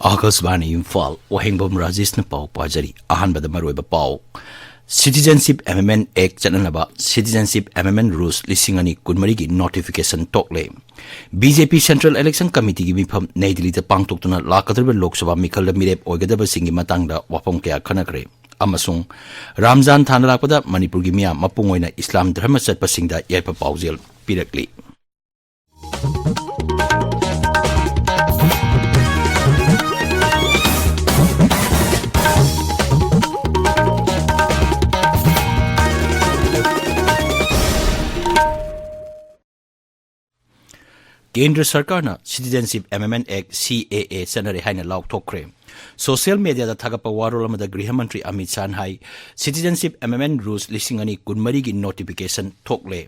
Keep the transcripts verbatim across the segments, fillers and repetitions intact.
ꯑꯥꯀꯥꯁꯕꯥꯅꯤ ꯏꯝꯐꯥꯜ, ꯋꯥꯍꯦꯡꯕꯝ ꯔꯥꯖꯦꯁꯅ ꯄꯥꯎ ꯄꯥꯖꯔꯤ꯫ ꯑꯍꯥꯟꯕꯗ ꯃꯔꯨꯑꯣꯏꯕ ꯄꯥꯎ꯫ Citizenship Amendment Act ꯆꯠꯅꯅꯕ Citizenship Amendment Rules ꯂꯤꯁꯤꯡ ꯑꯅꯤ ꯀꯨꯟꯃꯔꯤꯒꯤ notification ꯊꯣꯛꯂꯦ꯫ BJP Central Election Committeeꯒꯤ ꯃꯤꯐꯝ ꯅꯩ ꯗꯤꯜꯂꯤꯗ ꯄꯥꯡꯊꯣꯛꯇꯨꯅ ꯂꯥꯛꯀꯗꯧꯔꯤꯕ ꯂꯣꯛ ꯁꯚꯥ ꯃꯤꯈꯜꯗ ꯃꯤꯔꯦꯞ ꯑꯣꯏꯒꯗꯕꯁꯤꯡꯒꯤ ꯃꯇꯥꯡꯗ ꯋꯥꯐꯝ ꯀꯌꯥ ꯈꯟꯅꯈ꯭ꯔꯦ꯫ ꯑꯃꯁꯨꯡ ꯔꯥꯝꯖꯥꯟ ꯊꯥꯅ ꯂꯥꯛꯄꯗ ꯃꯅꯤꯄꯨꯔꯒꯤ ꯃꯤꯌꯥꯝ ꯃꯄꯨꯡ ꯑꯣꯏꯅ ꯏꯁꯂꯥꯝ ꯙꯔꯃ ꯆꯠꯄꯁꯤꯡꯗ ꯌꯥꯏꯐ ꯄꯥꯎꯖꯦꯜ ꯄꯤꯔꯛꯂꯤ꯫ ꯀꯦꯟꯗ꯭ꯔ ꯁꯔꯀꯥꯔꯅ Citizenship Amendment Act, CAA, ꯆꯠꯅꯔꯦ ꯍꯥꯏꯅ ꯂꯥꯎꯊꯣꯛꯈ꯭ꯔꯦ꯫ Social mediaꯗ ꯊꯥꯒꯠꯄ ꯋꯥꯔꯣꯜ ꯑꯃꯗ ꯒ꯭ꯔꯤꯍ ꯃꯟꯇ꯭ꯔꯤ ꯑꯃꯤꯠ ꯁꯥꯍꯅ ꯍꯥꯏ, Citizenship Amendment Rules ꯂꯤꯁꯤꯡ ꯑꯅꯤ ꯀꯨꯟꯃꯔꯤꯒꯤ notification ꯊꯣꯛꯂꯦ꯫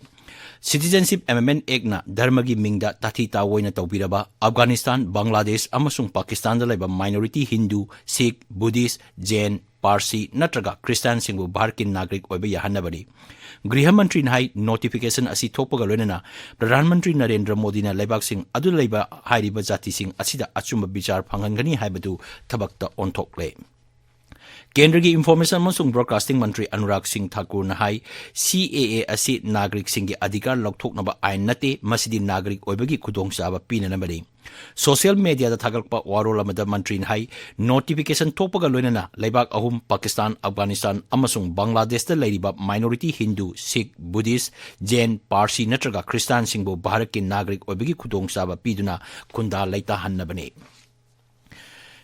Citizenship Amendment Actꯅ ꯙꯔꯃꯒꯤ ꯃꯤꯡꯗ ꯇꯥꯊꯤ ꯇꯥꯑꯣꯏꯅ ꯇꯧꯕꯤꯔꯕ ꯑꯐꯒꯥꯅꯤꯁꯇꯥꯟ, ꯕꯪꯒ꯭ꯂꯥꯗꯦꯁ ꯑꯃꯁꯨꯡ ꯄꯥꯀꯤꯁꯇꯥꯟꯗ ꯂꯩꯕ minority ꯍꯤꯟꯗꯨ, ꯁꯤꯈ, ꯕꯨꯙꯤꯁ, ꯖꯦꯟ, ꯄꯥꯔꯁꯤ ꯅꯠꯇ꯭ꯔꯒ ꯈ꯭ꯔꯤꯁꯇꯥꯟꯁꯤꯡꯕꯨ ꯚꯥꯔꯠꯀꯤ ꯅꯥꯒꯔꯤꯛ ꯑꯣꯏꯕ ꯌꯥꯍꯟꯅꯕꯅꯤ꯫ ꯒ꯭ꯔꯤꯍ ꯃꯟꯇ꯭ꯔꯤꯅ ꯍꯥꯏ, notification ꯑꯁꯤ ꯊꯣꯛꯄꯒ ꯂꯣꯏꯅꯅ ꯄ꯭ꯔꯙꯥꯟ ꯃꯟꯇ꯭ꯔꯤ ꯅꯔꯦꯟꯗ꯭ꯔ ꯃꯣꯗꯤꯅ ꯂꯩꯕꯥꯛꯁꯤꯡ ꯑꯗꯨꯗ ꯂꯩꯕ ꯍꯥꯏꯔꯤꯕ ꯖꯥꯇꯤꯁꯤꯡ ꯑꯁꯤꯗ ꯑꯆꯨꯝꯕ ꯕꯤꯆꯥꯔ ꯐꯪꯍꯟꯒꯅꯤ ꯍꯥꯏꯕꯗꯨ ꯊꯕꯛꯇ ꯑꯣꯟꯊꯣꯛꯂꯦ꯫ ꯀꯦꯟꯗ꯭ꯔꯒꯤ Information ꯑꯃꯁꯨꯡ Broadcasting ꯃꯟꯇ꯭ꯔꯤ ꯑꯅꯨꯔꯥꯒ ꯁꯤꯡ ꯊꯥꯀꯨꯔꯅ ꯍꯥꯏ, CAA ꯑꯁꯤ ꯅꯥꯒꯔꯤꯛꯁꯤꯡꯒꯤ ꯑꯙꯤꯀꯥꯔ ꯂꯧꯊꯣꯛꯅꯕ ꯑꯥꯏꯟ ꯅꯠꯇꯦ, ꯃꯁꯤꯗꯤ ꯅꯥꯒꯔꯤꯛ ꯑꯣꯏꯕꯒꯤ ꯈꯨꯗꯣꯡꯆꯥꯕ ꯄꯤꯅꯅꯕꯅꯤ꯫ Social mediaꯗ ꯊꯥꯒꯠꯂꯛꯄ ꯋꯥꯔꯣꯜ ꯑꯃꯗ ꯃꯟꯇ꯭ꯔꯤꯅ ꯍꯥꯏ, notification ꯊꯣꯛꯄꯒ ꯂꯣꯏꯅꯅ ꯂꯩꯕꯥꯛ ꯑꯍꯨꯝ, ꯄꯥꯀꯤꯁꯇꯥꯟ, ꯑꯐꯒꯥꯅꯤꯁꯇꯥꯟ ꯑꯃꯁꯨꯡ ꯕꯪꯒ꯭ꯂꯥꯗꯦꯁꯇ ꯂꯩꯔꯤꯕ minority ꯍꯤꯟꯗꯨ, ꯁꯤꯈ, ꯕꯨꯙꯤꯁ, ꯖꯦꯟ, ꯄꯥꯔꯁꯤ ꯅꯠꯇ꯭ꯔꯒ ꯈ꯭ꯔꯤꯁꯇꯥꯟꯁꯤꯡꯕꯨ ꯚꯥꯔꯠꯀꯤ ꯅꯥꯒꯔꯤꯛ ꯑꯣꯏꯕꯒꯤ ꯈꯨꯗꯣꯡꯆꯥꯕ ꯄꯤꯗꯨꯅ ꯈꯨꯟꯗꯥ ꯂꯩꯇꯥꯍꯟꯅꯕꯅꯤ꯫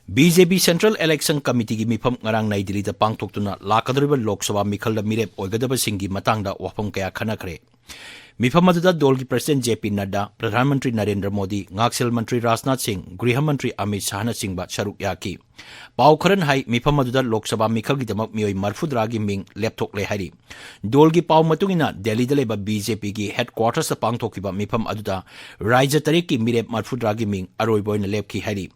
BJP Central Election Committeeꯒꯤ ꯃꯤꯐꯝ ꯉꯔꯥꯡ ꯅꯩ ꯗꯤꯜꯂꯤꯗ ꯄꯥꯡꯊꯣꯛꯇꯨꯅ ꯂꯥꯛꯀꯗꯧꯔꯤꯕ ꯂꯣꯛ ꯁꯚꯥ ꯃꯤꯈꯜꯗ ꯃꯤꯔꯦꯞ ꯑꯣꯏꯒꯗꯕꯁꯤꯡꯒꯤ ꯃꯇꯥꯡꯗ ꯋꯥꯐꯝ ꯀꯌꯥ ꯈꯟꯅꯈ꯭ꯔꯦ꯫ ꯃꯤꯐꯝ ꯑꯗꯨꯗ ꯗꯣꯜꯒꯤ President JP ꯅꯗ꯭ꯗꯥ, ꯄ꯭ꯔꯙꯥꯟ ꯃꯟꯇ꯭ꯔꯤ ꯅꯔꯦꯟꯗ꯭ꯔ ꯃꯣꯗꯤ, ꯉꯥꯛꯁꯦꯜ ꯃꯟꯇ꯭ꯔꯤ ꯔꯥꯖꯅꯥꯊ ꯁꯤꯡ, ꯒ꯭ꯔꯤꯍ ꯃꯟꯇ꯭ꯔꯤ ꯑꯃꯤꯠ ꯁꯥꯍꯅꯆꯤꯡꯕ ꯁꯔꯨꯛ ꯌꯥꯈꯤ꯫ ꯄꯥꯎ ꯈꯔꯅ ꯍꯥꯏ, ꯃꯤꯐꯝ ꯑꯗꯨꯗ ꯂꯣꯛ ꯁꯚꯥ ꯃꯤꯈꯜꯒꯤꯗꯃꯛ ꯃꯤꯑꯣꯏ ꯃꯔꯤꯐꯨꯇꯔꯥꯒꯤ ꯃꯤꯡ ꯂꯦꯞꯊꯣꯛꯂꯦ ꯍꯥꯏꯔꯤ꯫ ꯗꯣꯜꯒꯤ ꯄꯥꯎ ꯃꯇꯨꯡ ꯏꯟꯅ, ꯗꯦꯜꯂꯤꯗ ꯂꯩꯕ BJPꯒꯤ headquartersꯇ ꯄꯥꯡꯊꯣꯛꯈꯤꯕ ꯃꯤꯐꯝ ꯑꯗꯨꯗ ꯔꯥꯖ꯭ꯌ ꯇꯔꯦꯠꯀꯤ ꯃꯤꯔꯦꯞ ꯃꯔꯤꯐꯨꯇꯔꯥꯒꯤ ꯃꯤꯡ ꯑꯔꯣꯏꯕ ꯑꯣꯏꯅ ꯂꯦꯞꯈꯤ ꯍꯥꯏꯔꯤ꯫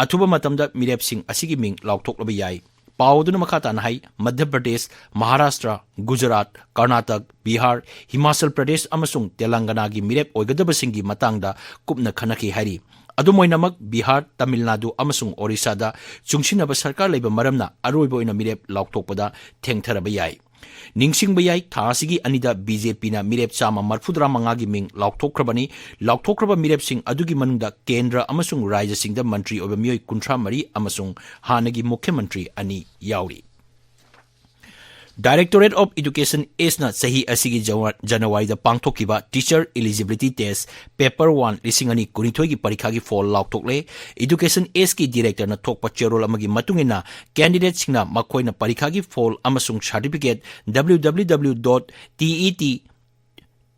ꯑꯊꯨꯕ ꯃꯇꯝꯗ ꯃꯤꯔꯦꯞꯁꯤꯡ ꯑꯁꯤꯒꯤ ꯃꯤꯡ ꯂꯥꯎꯊꯣꯛꯂꯕ ꯌꯥꯏ꯫ ꯄꯥꯎ ꯑꯗꯨꯅ ꯃꯈꯥ ꯇꯥꯅ ꯍꯥꯏ, ꯃꯙ꯭ꯌ ꯄ꯭ꯔꯗꯦꯁ, ꯃꯍꯥꯔꯥꯁꯇ꯭ꯔ, ꯒꯨꯖꯔꯥꯠ, ꯀꯔꯅꯥꯇꯛ, ꯕꯤꯍꯥꯔ, ꯍꯤꯃꯥꯆꯜ ꯄ꯭ꯔꯗꯦꯁ ꯑꯃꯁꯨꯡ ꯇꯦꯂꯪꯒꯅꯥꯒꯤ ꯃꯤꯔꯦꯞ ꯑꯣꯏꯒꯗꯕꯁꯤꯡꯒꯤ ꯃꯇꯥꯡꯗ ꯀꯨꯞꯅ ꯈꯟꯅꯈꯤ ꯍꯥꯏꯔꯤ꯫ ꯑꯗꯨꯝ ꯑꯣꯏꯅꯃꯛ, ꯕꯤꯍꯥꯔ, ꯇꯥꯃꯤꯜ ꯅꯥꯗꯨ ꯑꯃꯁꯨꯡ ꯑꯣꯔꯤꯁꯥꯗ ꯆꯨꯡꯁꯤꯟꯅꯕ ꯁꯔꯀꯥꯔ ꯂꯩꯕ ꯃꯔꯝꯅ ꯑꯔꯣꯏꯕ ꯑꯣꯏꯅ ꯃꯤꯔꯦꯞ ꯂꯥꯎꯊꯣꯛꯄꯗ ꯊꯦꯡꯊꯔꯕ ꯌꯥꯏ꯫ ꯅꯤꯡꯁꯤꯡꯕ ꯌꯥꯏ, ꯊꯥ ꯑꯁꯤꯒꯤ ꯑꯅꯤꯗ ꯕꯤ ꯖꯦ ꯄꯤꯅ ꯃꯤꯔꯦꯞ ꯆꯥꯝꯃ ꯃꯔꯤꯐꯨꯇꯔꯥ ꯃꯉꯥꯒꯤ ꯃꯤꯡ ꯂꯥꯎꯊꯣꯛꯈ꯭ꯔꯕꯅꯤ꯫ ꯂꯥꯎꯊꯣꯛꯈ꯭ꯔꯕ ꯃꯤꯔꯦꯞꯁꯤꯡ ꯑꯗꯨꯒꯤ ꯃꯅꯨꯡꯗ ꯀꯦꯟꯗ꯭ꯔ ꯑꯃꯁꯨꯡ ꯔꯥꯖ꯭ꯌꯁꯤꯡꯗ ꯃꯟꯇ꯭ꯔꯤ ꯑꯣꯏꯕ ꯃꯤꯑꯣꯏ ꯀꯨꯟꯊ꯭ꯔꯥ ꯃꯔꯤ ꯑꯃꯁꯨꯡ ꯍꯥꯟꯅꯒꯤ ꯃꯨꯈ꯭ꯌ ꯃꯟꯇ꯭ꯔꯤ ꯑꯅꯤ ꯌꯥꯎꯔꯤ꯫ Directorate of Education, ꯑꯦꯁꯅ ꯆꯍꯤ ꯑꯁꯤꯒꯤ ꯖꯋꯥ-, ꯖꯅꯋꯥꯔꯤꯗ ꯄꯥꯡꯊꯣꯛꯈꯤꯕ Teacher Eligibility Test Paper One ꯂꯤꯁꯤꯡ ꯑꯅꯤ ꯀꯨꯟꯅꯤꯊꯣꯏꯒꯤ ꯄꯔꯤꯈꯥꯒꯤ ꯐꯣꯜ ꯂꯥꯎꯊꯣꯛꯂꯦ꯫ Education ꯑꯦꯁꯀꯤ ꯗꯤꯔꯦꯛꯇꯔꯅ ꯊꯣꯛꯄ ꯆꯦꯔꯣꯜ ꯑꯃꯒꯤ ꯃꯇꯨꯡ ꯏꯟꯅ, candidateꯁꯤꯡꯅ ꯃꯈꯣꯏꯅ ꯄꯔꯤꯈꯥꯒꯤ ꯐꯣꯜ ꯑꯃꯁꯨꯡ certificate W W W dot T E T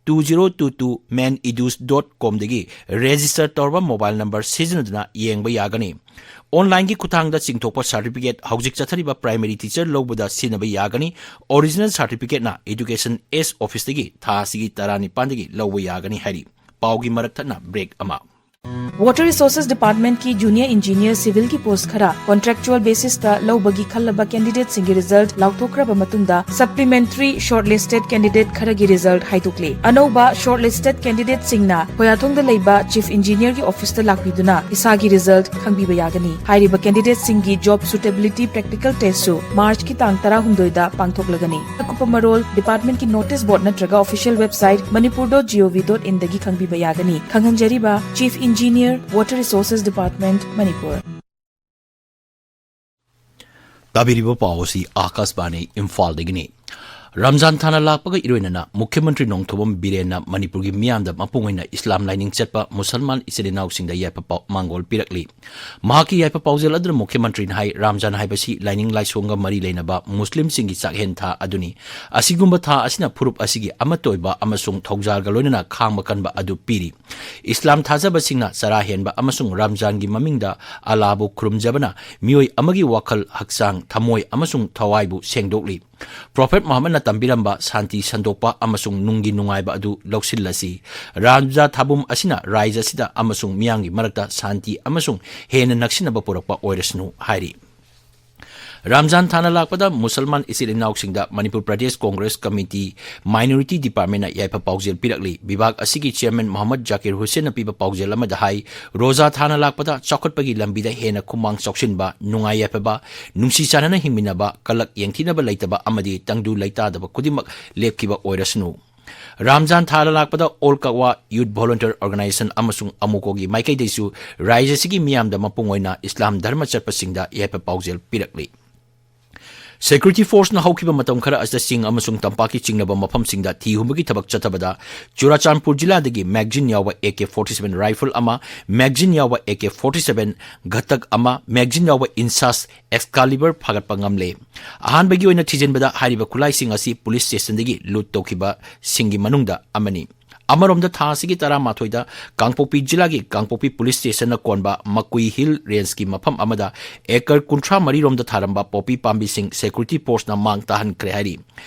two zero two two main edus dot com ꯗꯒꯤ register ꯇꯧꯔꯕ mobile number ꯁꯤꯖꯤꯟꯅꯗꯨꯅ ꯌꯦꯡꯕ ꯌꯥꯒꯅꯤ꯫ Onlineꯒꯤ ꯈꯨꯠꯊꯥꯡꯗ ꯆꯤꯡꯊꯣꯛꯄ certificate ꯍꯧꯖꯤꯛ ꯆꯠꯊꯔꯤꯕ primary teacher ꯂꯧꯕꯗ ꯁꯤꯖꯤꯟꯅꯕ ꯌꯥꯒꯅꯤ꯫ Original certificateꯅ Education S officeꯇꯒꯤ ꯊꯥ ꯑꯁꯤꯒꯤ ꯇꯔꯥꯅꯤꯄꯥꯟꯗꯒꯤ ꯂꯧꯕ ꯌꯥꯒꯅꯤ ꯍꯥꯏꯔꯤ꯫ ꯄꯥꯎꯒꯤ ꯃꯔꯛ ꯊꯠꯅ break ꯑꯃ꯫ Water Resources Departmentꯀꯤ Junior Engineer Civilꯒꯤ post ꯈꯔ contractual basisꯇ ꯂꯧꯕꯒꯤ ꯈꯜꯂꯕ candidateꯁꯤꯡꯒꯤ result ꯂꯥꯎꯊꯣꯛꯈ꯭ꯔꯕ ꯃꯇꯨꯡꯗ, supplementary shortlisted candidate ꯈꯔꯒꯤ result ꯍꯥꯏꯗꯣꯛꯂꯦ꯫ ꯑꯅꯧꯕ shortlisted candidateꯁꯤꯡꯅ ꯈꯣꯌꯥꯊꯣꯡꯗ ꯂꯩꯕ Chief Engineerꯒꯤ officeꯇ ꯂꯥꯛꯄꯤꯗꯨꯅ ꯏꯁꯥꯒꯤ result ꯈꯪꯕꯤꯕ ꯌꯥꯒꯅꯤ꯫ ꯍꯥꯏꯔꯤꯕ candidateꯁꯤꯡꯒꯤ job suitability practical testꯁꯨ Marchꯀꯤ ꯇꯥꯡ ꯇꯔꯥꯍꯨꯝꯗꯣꯏꯗ ꯄꯥꯡꯊꯣꯛꯂꯒꯅꯤ꯫ ꯑꯀꯨꯞꯄ ꯃꯔꯣꯜ departmentꯀꯤ notice board ꯅꯠꯇ꯭ꯔꯒ official website manipur dot gov dot inꯗꯒꯤ ꯈꯪꯕꯤꯕ ꯌꯥꯒꯅꯤ꯫ ꯈꯪꯍꯟꯖꯔꯤꯕ Chief Engineer, Water Resources Department, Manipur. ꯇꯥꯕꯤꯔꯤꯕ ꯄꯥꯎ ꯑꯁꯤ ꯑꯥꯀꯥꯁꯕꯥꯅꯤ ꯏꯝꯐꯥꯜꯗꯒꯤꯅꯤ꯫ ꯔꯝꯖꯥꯟ ꯊꯥꯅ ꯂꯥꯛꯄꯒ ꯏꯔꯣꯏꯅꯅ ꯃꯨꯈ꯭ꯌ ꯃꯟꯇ꯭ꯔꯤ ꯅꯣꯡꯊꯣꯝꯕꯝ ꯕꯤꯔꯦꯟꯅ ꯃꯅꯤꯄꯨꯔꯒꯤ ꯃꯤꯌꯥꯝꯗ ꯃꯄꯨꯡ ꯑꯣꯏꯅ ꯏꯁꯂꯥꯝ ꯂꯥꯏꯅꯤꯡ ꯆꯠꯄ ꯃꯨꯁꯜꯃꯥꯟ ꯏꯆꯤꯜ ꯏꯅꯥꯎꯁꯤꯡꯗ ꯌꯥꯏꯐ ꯄꯥꯎ ꯃꯥꯡꯒꯣꯜ ꯄꯤꯔꯛꯂꯤ꯫ ꯃꯍꯥꯛꯀꯤ ꯌꯥꯏꯐ ꯄꯥꯎꯖꯦꯜ ꯑꯗꯨꯅ ꯃꯨꯈ꯭ꯌ ꯃꯟꯇ꯭ꯔꯤꯅ ꯍꯥꯏ, ꯔꯝꯖꯥꯟ ꯍꯥꯏꯕꯁꯤ ꯂꯥꯏꯅꯤꯡ ꯂꯥꯏꯁꯣꯟꯒ ꯃꯔꯤ ꯂꯩꯅꯕ ꯃꯨꯁꯂꯤꯝꯁꯤꯡꯒꯤ ꯆꯥꯛꯍꯦꯟ ꯊꯥ ꯑꯗꯨꯅꯤ꯫ ꯑꯁꯤꯒꯨꯝꯕ ꯊꯥ ꯑꯁꯤꯅ ꯐꯨꯔꯨꯞ ꯑꯁꯤꯒꯤ ꯑꯃꯠꯇ ꯑꯣꯏꯕ ꯑꯃꯁꯨꯡ ꯊꯧꯖꯥꯜꯒ ꯂꯣꯏꯅꯅ ꯈꯥꯡꯕ ꯀꯟꯕ ꯑꯗꯨ ꯄꯤꯔꯤ꯫ ꯏꯁꯂꯥꯝ ꯊꯥꯖꯕꯁꯤꯡꯅ ꯆꯔꯥ ꯍꯦꯟꯕ ꯑꯃꯁꯨꯡ ꯔꯝꯖꯥꯟꯒꯤ ꯃꯃꯤꯡꯗ ꯑꯜꯂꯥꯕꯨ ꯈꯨꯔꯨꯝꯖꯕꯅ ꯃꯤꯑꯣꯏ ꯑꯃꯒꯤ ꯋꯥꯈꯜ, ꯍꯛꯆꯥꯡ, ꯊꯃꯣꯏ ꯑꯃꯁꯨꯡ ꯊꯋꯥꯏꯕꯨ ꯁꯦꯡꯗꯣꯛꯂꯤ꯫ ꯄ꯭ꯔꯣꯐꯦꯠ ꯃꯨꯍꯝꯃꯗꯅ ꯇꯝꯕꯤꯔꯝꯕ ꯁꯥꯟꯇꯤ ꯁꯟꯗꯣꯛꯄ ꯑꯃꯁꯨꯡ ꯅꯨꯡꯒꯤ ꯅꯨꯡꯉꯥꯏꯕ ꯑꯗꯨ ꯂꯧꯁꯤꯜꯂꯁꯤ꯫ ꯔꯥꯝꯖꯥ ꯊꯥꯕꯨꯝ ꯑꯁꯤꯅ ꯔꯥꯏꯖ ꯑꯁꯤꯗ ꯑꯃꯁꯨꯡ ꯃꯤꯌꯥꯝꯒꯤ ꯃꯔꯛꯇ ꯁꯥꯟꯇꯤ ꯑꯃꯁꯨꯡ ꯍꯦꯟꯅ ꯅꯛꯁꯤꯟꯅꯕ ꯄꯨꯔꯛꯄ ꯑꯣꯏꯔꯁꯅꯨ ꯍꯥꯏꯔꯤ꯫ ꯔꯝꯖꯥꯟ ꯊꯥꯅ ꯂꯥꯛꯄꯗ ꯃꯨꯁꯜꯃꯥꯟ ꯏꯆꯤꯜ ꯏꯅꯥꯎꯁꯤꯡꯗ ꯃꯅꯤꯄꯨꯔ ꯄ꯭ꯔꯗꯦꯁ ꯀꯣꯡꯒ꯭ꯔꯦꯁ ꯀꯃꯤꯇꯤ ꯃꯥꯏꯅꯣꯔꯤꯇꯤ ꯗꯤꯄꯥꯔꯠꯃꯦꯟꯅ ꯌꯥꯏꯐ ꯄꯥꯎꯖꯦꯜ ꯄꯤꯔꯛꯂꯤ꯫ ꯕꯤꯚꯥꯒ ꯑꯁꯤꯒꯤ ꯆꯤꯌꯔꯃꯦꯟ ꯃꯣꯍꯝꯃꯗ ꯖꯥꯀꯤꯔ ꯍꯨꯁꯦꯟꯅ ꯄꯤꯕ ꯄꯥꯎꯖꯦꯜ ꯑꯃꯗ ꯍꯥꯏ, ꯔꯣꯖꯥ ꯊꯥꯅ ꯂꯥꯛꯄꯗ ꯆꯥꯎꯈꯠꯄꯒꯤ ꯂꯝꯕꯤꯗ ꯍꯦꯟꯅ ꯈꯨꯃꯥꯡ ꯆꯥꯎꯁꯤꯟꯕ, ꯅꯨꯡꯉꯥꯏ ꯌꯥꯏꯐꯕ, ꯅꯨꯡꯁꯤ ꯆꯥꯟꯅꯅ ꯍꯤꯡꯃꯤꯟꯅꯕ, ꯀꯂꯛ ꯌꯦꯡꯊꯤꯅꯕ ꯂꯩꯇꯕ ꯑꯃꯗꯤ ꯇꯪꯗꯨ ꯂꯩꯇꯥꯗꯕ ꯈꯨꯗꯤꯡꯃꯛ ꯂꯦꯞꯈꯤꯕ ꯑꯣꯏꯔꯁꯅꯨ꯫ ꯔꯝꯖꯥꯟ ꯊꯥ ꯂꯥꯛꯄꯗ ꯑꯣꯜ ꯀꯛꯋꯥ ꯌꯨꯠ ꯚꯣꯂꯨꯟꯇꯤꯌꯔ ꯑꯣꯔꯒꯅꯥꯏꯖꯦꯁꯟ ꯑꯃꯁꯨꯡ ꯑꯃꯨꯀꯣꯒꯤ ꯃꯥꯏꯀꯩꯗꯒꯤꯁꯨ ꯔꯥꯏꯖ꯭ꯌ ꯑꯁꯤꯒꯤ ꯃꯤꯌꯥꯝꯗ ꯃꯄꯨꯡ ꯑꯣꯏꯅ ꯏꯁꯂꯥꯝ ꯙꯔꯃ ꯆꯠꯄꯁꯤꯡꯗ ꯌꯥꯏꯐ ꯄꯥꯎꯖꯦꯜ ꯄꯤꯔꯛꯂꯤ꯫ ꯁꯦꯀ꯭ꯌꯨꯔꯤꯇꯤ ꯐꯣꯔꯁꯅ ꯍꯧꯈꯤꯕ ꯃꯇꯝ ꯈꯔ ꯑꯁꯤꯗ ꯆꯤꯡ ꯑꯃꯁꯨꯡ ꯇꯝꯄꯥꯛꯀꯤ ꯆꯤꯡꯅꯕ ꯃꯐꯝꯁꯤꯡꯗ ꯊꯤ ꯍꯨꯝꯕꯒꯤ ꯊꯕꯛ ꯆꯠꯊꯕꯗ ꯆꯨꯔꯥꯆꯥꯟꯄꯨꯔ ꯖꯤꯂꯥꯗꯒꯤ ꯃꯦꯒꯖꯤꯟ ꯌꯥꯎꯕ A K forty seven rifle ꯑꯃ, ꯃꯦꯒꯖꯤꯟ ꯌꯥꯎꯕ ꯑꯦ ꯀꯦ ꯐꯣꯔꯇꯤ ꯁꯚꯦꯟ ꯘꯇꯛ ꯑꯃ, ꯃꯦꯒꯖꯤꯟ ꯌꯥꯎꯕ ꯏꯟꯁꯥꯁ ꯑꯦꯛꯁꯀꯥꯂꯤꯕꯔ ꯐꯥꯒꯠꯄ ꯉꯝꯂꯦ꯫ ꯑꯍꯥꯟꯕꯒꯤ ꯑꯣꯏꯅ ꯊꯤꯖꯤꯟꯕꯗ ꯍꯥꯏꯔꯤꯕ ꯈꯨꯠꯂꯥꯏꯁꯤꯡ ꯑꯁꯤ ꯄꯨꯂꯤꯁ ꯁ꯭ꯇꯦꯁꯟꯗꯒꯤ ꯂꯨꯠ ꯇꯧꯈꯤꯕꯁꯤꯡꯒꯤ ꯃꯅꯨꯡꯗ ꯑꯃꯅꯤ꯫ ꯑꯃꯔꯣꯝꯗ ꯊꯥ ꯑꯁꯤꯒꯤ ꯇꯔꯥꯃꯥꯊꯣꯏꯗ ꯀꯥꯡꯄꯣꯛꯄꯤ ꯖꯤꯂꯥꯒꯤ ꯀꯥꯡꯄꯣꯛꯄꯤ ꯄꯨꯂꯤꯁ ꯁ꯭ꯇꯦꯁꯟꯅ ꯀꯣꯟꯕ ꯃꯀꯨꯏ ꯍꯤꯜ ꯔꯦꯟꯖꯀꯤ ꯃꯐꯝ ꯑꯃꯗ ꯑꯦꯀꯔ ꯀꯨꯟꯊ꯭ꯔꯥ ꯃꯔꯤꯔꯣꯝꯗ ꯊꯥꯔꯝꯕ ꯄꯣꯄꯤ ꯄꯥꯝꯕꯤꯁꯤꯡ ꯁꯦꯀ꯭ꯌꯨꯔꯤꯇꯤ ꯐꯣꯔꯁꯅ ꯃꯥꯡ ꯇꯥꯍꯟꯈ꯭ꯔꯦ ꯍꯥꯏꯔꯤ꯫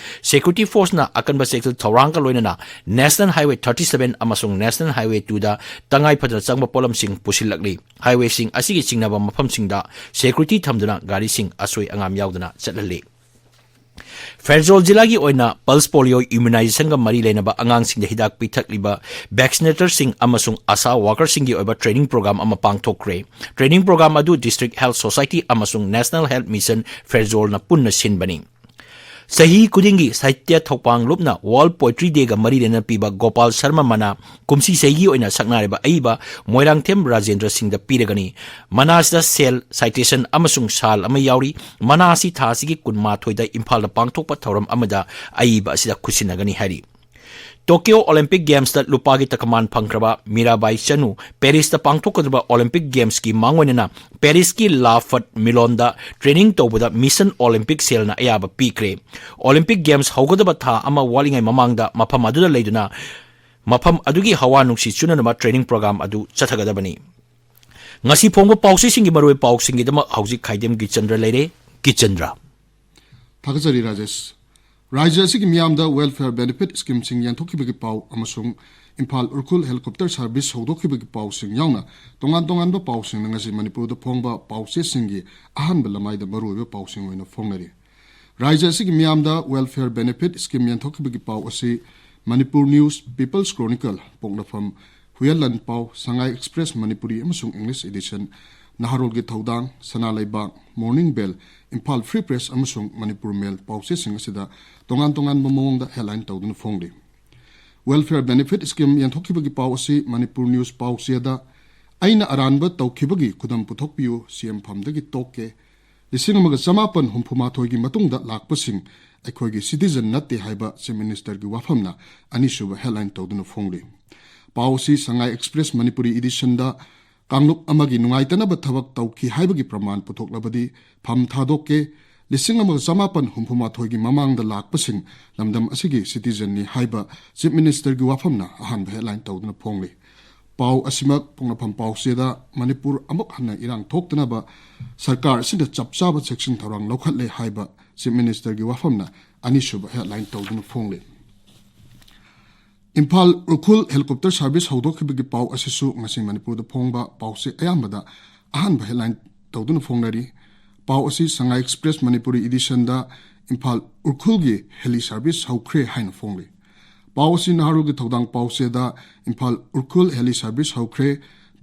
ꯁꯦꯀ꯭ꯌꯨꯔꯤꯇꯤ ꯐꯣꯔꯁꯅ ꯑꯀꯟꯕ ꯆꯦꯛꯁꯤꯜ ꯊꯧꯔꯥꯡꯒ ꯂꯣꯏꯅꯅ ꯅꯦꯁꯅꯦꯜ ꯍꯥꯏꯋꯦ ꯊꯥꯔꯇꯤ ꯁꯚꯦꯟ ꯑꯃꯁꯨꯡ ꯅꯦꯁꯅꯦꯜ ꯍꯥꯏꯋꯦ ꯇꯨꯗ ꯇꯉꯥꯏ ꯐꯗꯅ ꯆꯪꯕ ꯄꯣꯠꯂꯝꯁꯤꯡ ꯄꯨꯁꯤꯜꯂꯛꯂꯤ꯫ ꯍꯥꯏꯋꯦꯁꯤꯡ ꯑꯁꯤꯒꯤ ꯆꯤꯡꯅꯕ ꯃꯐꯝꯁꯤꯡꯗ ꯁꯦꯀ꯭ꯌꯨꯔꯤꯇꯤ ꯊꯝꯗꯨꯅ ꯒꯥꯔꯤꯁꯤꯡ ꯑꯁꯣꯏ ꯑꯉꯥꯝ ꯌꯥꯎꯗꯅ ꯆꯠꯍꯜꯂꯤ꯫ ꯐꯦꯔꯖꯣꯜ ꯖꯤꯂꯥꯒꯤ ꯑꯣꯏꯅ ꯄꯜꯁ ꯄꯣꯂꯤꯑꯣ ꯏꯝꯌꯨꯅꯥꯏꯖꯦꯁꯟꯒ ꯃꯔꯤ ꯂꯩꯅꯕ ꯑꯉꯥꯡꯁꯤꯡꯗ ꯍꯤꯗꯥꯛ ꯄꯤꯊꯛꯂꯤꯕ ꯚꯦꯛꯁꯤꯅꯦꯇꯔꯁꯤꯡ ꯑꯃꯁꯨꯡ ꯑꯥꯁꯥ ꯋꯥꯀꯔꯁꯤꯡꯒꯤ ꯑꯣꯏꯕ ꯇ꯭ꯔꯦꯅꯤꯡ ꯄ꯭ꯔꯣꯒ꯭ꯔꯥꯝ ꯑꯃ ꯄꯥꯡꯊꯣꯛꯈ꯭ꯔꯦ꯫ ꯇ꯭ꯔꯦꯅꯤꯡ ꯄ꯭ꯔꯣꯒ꯭ꯔꯥꯝ ꯑꯗꯨ ꯗꯤꯁꯇ꯭ꯔꯤꯛ ꯍꯦꯜꯊ ꯁꯣꯁꯥꯏꯇꯤ ꯑꯃꯁꯨꯡ ꯅꯦꯁꯅꯦꯜ ꯍꯦꯜꯊ ꯃꯤꯁꯟ ꯐꯦꯔꯖꯣꯜꯅ ꯄꯨꯟꯅ ꯁꯤꯟꯕꯅꯤ꯫ ꯆꯍꯤ ꯈꯨꯗꯤꯡꯒꯤ ꯁꯥꯍꯤꯇ꯭ꯌ ꯊꯧꯄꯥꯡ ꯂꯨꯞꯅ ꯋꯥꯔꯜꯗ ꯄꯣꯏꯇ꯭ꯔꯤ ꯗꯦꯒ ꯃꯔꯤ ꯂꯩꯅꯅ ꯄꯤꯕ ꯒꯣꯄꯥꯜ ꯁꯔꯃ ꯃꯅꯥ ꯀꯨꯝꯁꯤ ꯆꯍꯤꯒꯤ ꯑꯣꯏꯅ ꯁꯛꯅꯥꯏꯔꯕ ꯑꯏꯕ ꯃꯣꯏꯔꯥꯡꯊꯦꯝ ꯔꯥꯖꯦꯟꯗ꯭ꯔ ꯁꯤꯡꯗ ꯄꯤꯔꯒꯅꯤ꯫ ꯃꯅꯥ ꯑꯁꯤꯗ ꯁꯦꯜ, ꯁꯥꯏꯇꯦꯁꯟ ꯑꯃꯁꯨꯡ ꯁꯥꯜ ꯑꯃ ꯌꯥꯎꯔꯤ꯫ ꯃꯅꯥ ꯑꯁꯤ ꯊꯥ ꯑꯁꯤꯒꯤ ꯀꯨꯟꯃꯥꯊꯣꯏꯗ ꯏꯝꯐꯥꯜꯗ ꯄꯥꯡꯊꯣꯛꯄ ꯊꯧꯔꯝ ꯑꯃꯗ ꯑꯏꯕ ꯑꯁꯤꯗ ꯈꯨꯠꯁꯤꯟꯅꯒꯅꯤ ꯍꯥꯏꯔꯤ꯫ ꯇꯣꯀꯤꯌꯣ ꯑꯣꯂꯤꯝꯄꯤꯛ ꯒꯦꯝꯁꯇ ꯂꯨꯄꯥꯒꯤ ꯇꯀꯃꯥꯟ ꯐꯪꯈ꯭ꯔꯕ ꯃꯤꯔꯥꯕꯥꯏ ꯆꯅꯨ ꯄꯦꯔꯤꯁꯇ ꯄꯥꯡꯊꯣꯛꯀꯗꯕ ꯑꯣꯂꯤꯝꯄꯤꯛ ꯒꯦꯝꯁꯀꯤ ꯃꯥꯡꯑꯣꯏꯅꯅ ꯄꯦꯔꯤꯁꯀꯤ ꯂꯥ ꯐꯠ ꯃꯤꯂꯣꯟꯗ ꯇ꯭ꯔꯦꯅꯤꯡ ꯇꯧꯕꯗ ꯃꯤꯁꯟ ꯑꯣꯂꯤꯝꯄꯤꯛ ꯁꯦꯜꯅ ꯑꯌꯥꯕ ꯄꯤꯈ꯭ꯔꯦ꯫ ꯑꯣꯂꯤꯝꯄꯤꯛ ꯒꯦꯝꯁ ꯍꯧꯒꯗꯕ ꯊꯥ ꯑꯃ ꯋꯥꯠꯂꯤꯉꯩ ꯃꯃꯥꯡꯗ ꯃꯐꯝ ꯑꯗꯨꯗ ꯂꯩꯗꯨꯅ ꯃꯐꯝ ꯑꯗꯨꯒꯤ ꯍꯋꯥ ꯅꯨꯡꯁꯤꯠ ꯆꯨꯅꯅꯕ ꯇ꯭ꯔꯦꯅꯤꯡ ꯄ꯭ꯔꯣꯒ꯭ꯔꯥꯝ ꯑꯗꯨ ꯆꯠꯊꯒꯗꯕꯅꯤ꯫ ꯉꯁꯤ ꯐꯣꯡꯕ ꯄꯥꯎꯆꯦꯁꯤꯡꯒꯤ ꯃꯔꯨꯑꯣꯏꯕ ꯄꯥꯎꯁꯤꯡꯒꯤꯗꯃꯛ ꯍꯧꯖꯤꯛ ꯈꯥꯏꯗꯦꯝ ꯒꯤꯆꯟꯗ꯭ꯔ ꯂꯩꯔꯦ꯫ ꯒꯤꯆꯟꯗ꯭ꯔ꯫ ꯊꯥꯒꯠꯆꯔꯤ ꯔꯥꯖꯦꯁ꯫ ꯔꯥꯖ꯭ꯌ ꯑꯁꯤꯒꯤ ꯃꯤꯌꯥꯝꯗ welfare benefit schemeꯁꯤꯡ ꯌꯦꯟꯊꯣꯛꯈꯤꯕꯒꯤ ꯄꯥꯎ ꯑꯃꯁꯨꯡ ꯏꯝꯐꯥꯜ ꯎꯔꯈꯨꯜ helicopter service ꯍꯧꯗꯣꯛꯈꯤꯕꯒꯤ ꯄꯥꯎꯁꯤꯡ ꯌꯥꯎꯅ ꯇꯣꯉꯥꯟ ꯇꯣꯉꯥꯟꯕ ꯄꯥꯎꯁꯤꯡꯅ ꯉꯁꯤ ꯃꯅꯤꯄꯨꯔꯗ ꯐꯣꯡꯕ ꯄꯥꯎꯆꯦꯁꯤꯡꯒꯤ ꯑꯍꯥꯟꯕ ꯂꯃꯥꯏꯗ ꯃꯔꯨꯑꯣꯏꯕ ꯄꯥꯎꯁꯤꯡ ꯑꯣꯏꯅ ꯐꯣꯡꯅꯔꯤ꯫ ꯔꯥꯖ꯭ꯌ ꯑꯁꯤꯒꯤ ꯃꯤꯌꯥꯝꯗ welfare benefit scheme ꯌꯦꯟꯊꯣꯛꯈꯤꯕꯒꯤ ꯄꯥꯎ ꯑꯁꯤ ꯃꯅꯤꯄꯨꯔ ꯅ꯭ꯌꯨꯁ, ꯄꯤꯄꯜꯁ ꯀ꯭ꯔꯣꯅꯤꯀꯜ, ꯄꯣꯛꯅꯐꯝ, ꯍꯨꯌꯦꯟꯂꯥꯟꯄꯥꯎ, ꯁꯉꯥꯏ ꯑꯦꯛꯁꯄ꯭ꯔꯦꯁ ꯃꯅꯤꯄꯨꯔꯤ ꯑꯃꯁꯨꯡ ꯏꯪꯂꯤꯁ edition, ꯅꯍꯥꯔꯣꯜꯒꯤ ꯊꯧꯗꯥꯡ, ꯁꯅꯥ ꯂꯩꯕꯥꯛ, ꯃꯣꯔꯅꯤꯡ ꯕꯦꯜ, ꯏꯝꯐꯥꯜ ꯐ꯭ꯔꯤ ꯄ꯭ꯔꯦꯁ ꯑꯃꯁꯨꯡ ꯃꯅꯤꯄꯨꯔ ꯃꯦꯜ ꯄꯥꯎꯆꯦꯁꯤꯡ ꯑꯁꯤꯗ ꯇꯣꯉꯥꯟ ꯇꯣꯉꯥꯟꯕ ꯃꯑꯣꯡꯗ headline ꯇꯧꯗꯨꯅ ꯐꯣꯡꯂꯤ꯫ Welfare benefit scheme ꯌꯦꯟꯊꯣꯛꯈꯤꯕꯒꯤ ꯄꯥꯎ ꯑꯁꯤ ꯃꯅꯤꯄꯨꯔ ꯅ꯭ꯌꯨꯁ ꯄꯥꯎꯆꯦꯗ "ꯑꯩꯅ ꯑꯔꯥꯟꯕ ꯇꯧꯈꯤꯕꯒꯤ ꯈꯨꯗꯝ ꯄꯨꯊꯣꯛꯄꯤꯌꯨ, ꯁꯤ ꯑꯦꯝ ꯐꯝꯗꯒꯤ ꯇꯣꯛꯀꯦ, ꯂꯤꯁꯤꯡ ꯑꯃꯒ ꯆꯃꯥꯄꯟ ꯍꯨꯝꯐꯨ ꯃꯥꯊꯣꯏꯒꯤ ꯃꯇꯨꯡꯗ ꯂꯥꯛꯄꯁꯤꯡ ꯑꯩꯈꯣꯏꯒꯤ ꯁꯤꯇꯤꯖꯟ ꯅꯠꯇꯦ" ꯍꯥꯏꯕ ꯆꯤꯐ ꯃꯤꯅꯤꯁꯇꯔꯒꯤ ꯋꯥꯐꯝꯅ ꯑꯅꯤꯁꯨꯕ headline ꯇꯧꯗꯨꯅ ꯐꯣꯡꯂꯤ꯫ ꯄꯥꯎ ꯑꯁꯤ ꯁꯉꯥꯏ ꯑꯦꯛꯁꯄ꯭ꯔꯦꯁ ꯃꯅꯤꯄꯨꯔꯤ editionꯗ "ꯀꯥꯡꯂꯨꯞ ꯑꯃꯒꯤ ꯅꯨꯡꯉꯥꯏꯇꯅꯕ ꯊꯕꯛ ꯇꯧꯈꯤ ꯍꯥꯏꯕꯒꯤ ꯄ꯭ꯔꯃꯥꯟ ꯄꯨꯊꯣꯛꯂꯕꯗꯤ ꯐꯝ ꯊꯥꯗꯣꯛꯀꯦ, ꯂꯤꯁꯤꯡ ꯑꯃꯒ ꯆꯃꯥꯄꯟ ꯍꯨꯝꯐꯨ ꯃꯥꯊꯣꯏꯒꯤ ꯃꯃꯥꯡꯗ ꯂꯥꯛꯄꯁꯤꯡ ꯂꯝꯗꯝ ꯑꯁꯤꯒꯤ ꯁꯤꯇꯤꯖꯟꯅꯤ" ꯍꯥꯏꯕ ꯆꯤꯐ ꯃꯤꯅꯤꯁꯇꯔꯒꯤ ꯋꯥꯐꯝꯅ ꯑꯍꯥꯟꯕ headline ꯇꯧꯗꯨꯅ ꯐꯣꯡꯂꯤ꯫ ꯄꯥꯎ ꯑꯁꯤꯃꯛ ꯄꯣꯛꯅꯐꯝ ꯄꯥꯎꯆꯦꯗ "ꯃꯅꯤꯄꯨꯔ ꯑꯃꯨꯛ ꯍꯟꯅ ꯏꯔꯥꯡ ꯊꯣꯛꯇꯅꯕ ꯁꯔꯀꯥꯔ ꯑꯁꯤꯅ ꯆꯞ ꯆꯥꯕ ꯆꯦꯛꯁꯤꯟ ꯊꯧꯔꯥꯡ ꯂꯧꯈꯠꯂꯦ" ꯍꯥꯏꯕ ꯆꯤꯐ ꯃꯤꯅꯤꯁꯇꯔꯒꯤ ꯋꯥꯐꯝꯅ ꯑꯅꯤꯁꯨꯕ headline ꯇꯧꯗꯨꯅ ꯐꯣꯡꯂꯤ꯫ ꯏꯝꯐꯥꯜ ꯎꯈ꯭ꯔꯨꯜ helicopter service ꯍꯧꯗꯣꯛꯈꯤꯕꯒꯤ ꯄꯥꯎ ꯑꯁꯤꯁꯨ ꯉꯁꯤ ꯃꯅꯤꯄꯨꯔꯗ ꯐꯣꯡꯕ ꯄꯥꯎꯆꯦ ꯑꯌꯥꯝꯕꯗ ꯑꯍꯥꯟꯕ headline ꯇꯧꯗꯨꯅ ꯐꯣꯡꯅꯔꯤ꯫ ꯄꯥꯎ ꯑꯁꯤ ꯁꯉꯥꯏ ꯑꯦꯛꯁꯄ꯭ꯔꯦꯁ ꯃꯅꯤꯄꯨꯔꯤ editionꯗ "ꯏꯝꯐꯥꯜ ꯎꯈ꯭ꯔꯨꯜꯒꯤ heli service ꯍꯧꯈ꯭ꯔꯦ" ꯍꯥꯏꯅ ꯐꯣꯡꯂꯤ꯫ ꯄꯥꯎ ꯑꯁꯤ ꯅꯍꯥꯔꯣꯜꯒꯤ ꯊꯧꯗꯥꯡ ꯄꯥꯎꯆꯦꯗ "ꯏꯝꯐꯥꯜ ꯎꯈ꯭ꯔꯨꯜ heli service ꯍꯧꯈ꯭ꯔꯦ,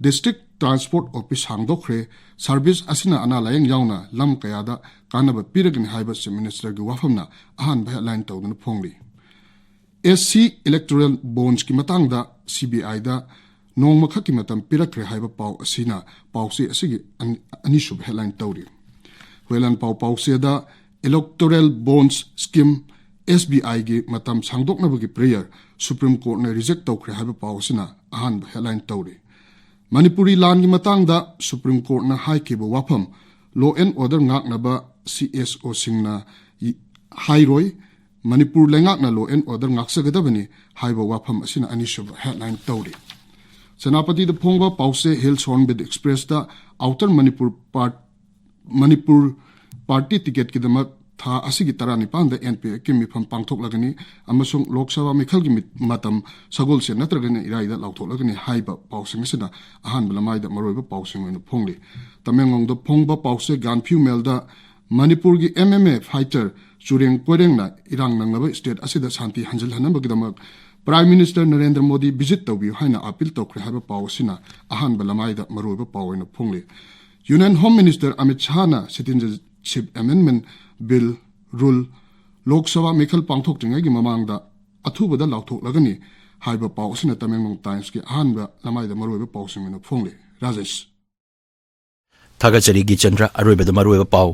district transport office ꯍꯥꯡꯗꯣꯛꯈ꯭ꯔꯦ, service ꯑꯁꯤꯅ ꯑꯅꯥ ꯂꯥꯌꯦꯡ ꯌꯥꯎꯅ ꯂꯝ ꯀꯌꯥꯗ ꯀꯥꯟꯅꯕ ꯄꯤꯔꯒꯅꯤ" ꯍꯥꯏꯕ ꯆꯤꯐ ꯃꯤꯅꯤꯁꯇꯔꯒꯤ ꯋꯥꯐꯝꯅ ꯑꯍꯥꯟꯕ headline ꯇꯧꯗꯨꯅ ꯐꯣꯡꯂꯤ꯫ SC electoral bondsꯀꯤ ꯃꯇꯥꯡꯗ CBIꯗ ꯅꯣꯡꯃꯈꯛꯀꯤ ꯃꯇꯝ ꯄꯤꯔꯛꯈ꯭ꯔꯦ ꯍꯥꯏꯕ ꯄꯥꯎ ꯑꯁꯤꯅ ꯄꯥꯎꯆꯦ ꯑꯁꯤꯒꯤ ꯑꯅꯤ-, ꯑꯅꯤꯁꯨꯕ headline ꯇꯧꯔꯤ꯫ ꯍꯨꯌꯦꯟꯂꯥꯟꯄꯥꯎ ꯄꯥꯎꯆꯦꯗ "Electoral Bonds Scheme, SBIꯒꯤ ꯃꯇꯝ ꯁꯥꯡꯗꯣꯛꯅꯕꯒꯤ prayer Supreme Courtꯅ reject ꯇꯧꯈ꯭ꯔꯦ" ꯍꯥꯏꯕ ꯄꯥꯎ ꯑꯁꯤꯅ ꯑꯍꯥꯟꯕ headline ꯇꯧꯔꯤ꯫ ꯃꯅꯤꯄꯨꯔꯤ ꯂꯥꯟꯒꯤ ꯃꯇꯥꯡꯗ Supreme Courtꯅ ꯍꯥꯏꯈꯤꯕ ꯋꯥꯐꯝ, law and order ꯉꯥꯛꯅꯕ CSOꯁꯤꯡꯅ ꯏ-, ꯍꯥꯏꯔꯣꯏ, ꯃꯅꯤꯄꯨꯔ ꯂꯩꯉꯥꯛꯅ law and order ꯉꯥꯛꯆꯒꯗꯕꯅꯤ ꯍꯥꯏꯕ ꯋꯥꯐꯝ ꯑꯁꯤꯅ ꯑꯅꯤꯁꯨꯕ headline ꯇꯧꯔꯤ꯫ ꯁꯦꯅꯥꯄꯇꯤꯗ ꯐꯣꯡꯕ ꯄꯥꯎꯆꯦ Hills Hornbill Expressꯇ Outer Manipur part-, Manipur party ticketꯀꯤꯗꯃꯛ ꯊꯥ ꯑꯁꯤꯒꯤ ꯇꯔꯥꯅꯤꯄꯥꯟꯗ ꯑꯦꯟ ꯄꯤ ꯑꯦꯛꯀꯤ ꯃꯤꯐꯝ ꯄꯥꯡꯊꯣꯛꯂꯒꯅꯤ ꯑꯃꯁꯨꯡ ꯂꯣꯛ ꯁꯚꯥ ꯃꯤꯈꯜꯒꯤ ꯃꯤ-, ꯃꯇꯝ ꯁꯒꯣꯜꯁꯦꯟ ꯅꯠꯇ꯭ꯔꯒꯅ ꯏꯔꯥꯏꯗ ꯂꯥꯎꯊꯣꯛꯂꯒꯅꯤ ꯍꯥꯏꯕ ꯄꯥꯎꯁꯤꯡ ꯑꯁꯤꯅ ꯑꯍꯥꯟꯕ ꯂꯃꯥꯏꯗ ꯃꯔꯨꯑꯣꯏꯕ ꯄꯥꯎꯁꯤꯡ ꯑꯣꯏꯅ ꯐꯣꯡꯂꯤ꯫ ꯇꯃꯦꯡꯂꯣꯡꯗ ꯐꯣꯡꯕ ꯄꯥꯎꯆꯦ ꯒꯥꯟꯐ꯭ꯌꯨ ꯃꯦꯜꯗ ꯃꯅꯤꯄꯨꯔꯒꯤ M M A fighter Chungreng Koireng ꯏꯔꯥꯡ ꯅꯪꯂꯕ ꯁ꯭ꯇꯦꯠ ꯑꯁꯤꯗ ꯁꯥꯟꯇꯤ ꯍꯟꯖꯤꯜꯍꯟꯅꯕꯒꯤꯗꯃꯛ prime minister Narendra Modi visit ꯇꯧꯕꯤꯌꯨ ꯍꯥꯏꯅ ꯑꯄꯤꯜ ꯇꯧꯈ꯭ꯔꯦ ꯍꯥꯏꯕ ꯄꯥꯎ ꯑꯁꯤꯅ ꯑꯍꯥꯟꯕ ꯂꯃꯥꯏꯗ ꯃꯔꯨꯑꯣꯏꯕ ꯄꯥꯎ ꯑꯣꯏꯅ ꯐꯣꯡꯂꯤ꯫ ꯌꯨꯅꯤꯌꯟ ꯍꯣꯝ ꯃꯤꯅꯤꯁꯇꯔ ꯑꯃꯤꯠ ꯁꯥꯍꯅ ꯁꯤꯇꯤꯖꯦꯟꯁꯤꯞ ꯑꯦꯃꯦꯟꯗꯃꯦꯟ ꯕꯤꯜ ꯔꯨꯜ ꯂꯣꯛ ꯁꯚꯥ ꯃꯤꯈꯜ ꯄꯥꯡꯊꯣꯛꯇ꯭ꯔꯤꯉꯩꯒꯤ ꯃꯃꯥꯡꯗ ꯑꯊꯨꯕꯗ ꯂꯥꯎꯊꯣꯛꯂꯒꯅꯤ ꯍꯥꯏꯕ ꯄꯥꯎ ꯑꯁꯤꯅ ꯇꯃꯦꯡꯂꯣꯡ ꯇꯥꯏꯝꯁꯀꯤ ꯑꯍꯥꯟꯕ ꯂꯃꯥꯏꯗ ꯃꯔꯨꯑꯣꯏꯕ ꯄꯥꯎꯁꯤꯡ ꯑꯣꯏꯅ ꯐꯣꯡꯂꯤ꯫ ꯔꯥꯖꯦꯁ꯫ ꯊꯥꯒꯠꯆꯔꯤ ꯒꯤꯆꯟꯗ꯭ꯔ꯫ ꯑꯔꯣꯏꯕꯗ ꯃꯔꯨꯑꯣꯏꯕ ꯄꯥꯎ꯫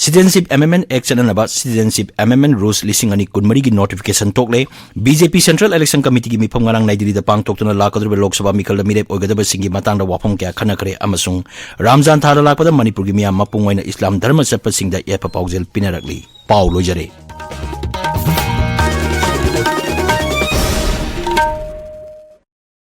ꯁꯤꯇꯤꯖꯦꯟꯁꯤꯞ ꯑꯦꯃꯦꯟꯗꯃꯦꯟ ꯑꯦꯛ ꯆꯠꯅꯅꯕ ꯁꯤꯇꯤꯖꯦꯟꯁꯤꯞ ꯑꯦꯃꯦꯟꯗꯃꯦꯟ ꯔꯨꯜꯁ ꯂꯤꯁꯤꯡ ꯑꯅꯤ ꯀꯨꯟꯃꯔꯤꯒꯤ ꯅꯣꯇꯤꯐꯤꯀꯦꯁꯟ ꯊꯣꯛꯂꯦ꯫ ꯕꯤ ꯖꯦ ꯄꯤ ꯁꯦꯟꯇ꯭ꯔꯦꯜ ꯏꯂꯦꯛꯁꯟ ꯀꯃꯤꯇꯤꯒꯤ ꯃꯤꯐꯝ ꯉꯔꯥꯡ ꯅꯥꯏ ꯗꯤꯜꯂꯤꯗ ꯄꯥꯡꯊꯣꯛꯇꯨꯅ ꯂꯥꯛꯀꯗꯧꯔꯤꯕ ꯂꯣꯛ ꯁꯚꯥ ꯃꯤꯈꯜꯗ ꯃꯤꯔꯦꯞ ꯑꯣꯏꯒꯗꯕꯁꯤꯡꯒꯤ ꯃꯇꯥꯡꯗ ꯋꯥꯐꯝ ꯀꯌꯥ ꯈꯟꯅꯈ꯭ꯔꯦ ꯑꯃꯁꯨꯡ ꯔꯥꯝꯖꯥꯟ ꯊꯥꯗ ꯂꯥꯛꯄꯗ ꯃꯅꯤꯄꯨꯔꯒꯤ ꯃꯤꯌꯥꯝ ꯃꯄꯨꯡ ꯑꯣꯏꯅ ꯏꯁꯂꯥꯝ ꯙꯔꯃ ꯆꯠꯄꯁꯤꯡꯗ ꯌꯥꯏꯐ ꯄꯥꯎꯖꯦꯜ ꯄꯤꯅꯔꯛꯂꯤ꯫ ꯄꯥꯎ ꯂꯣꯏꯖꯔꯦ꯫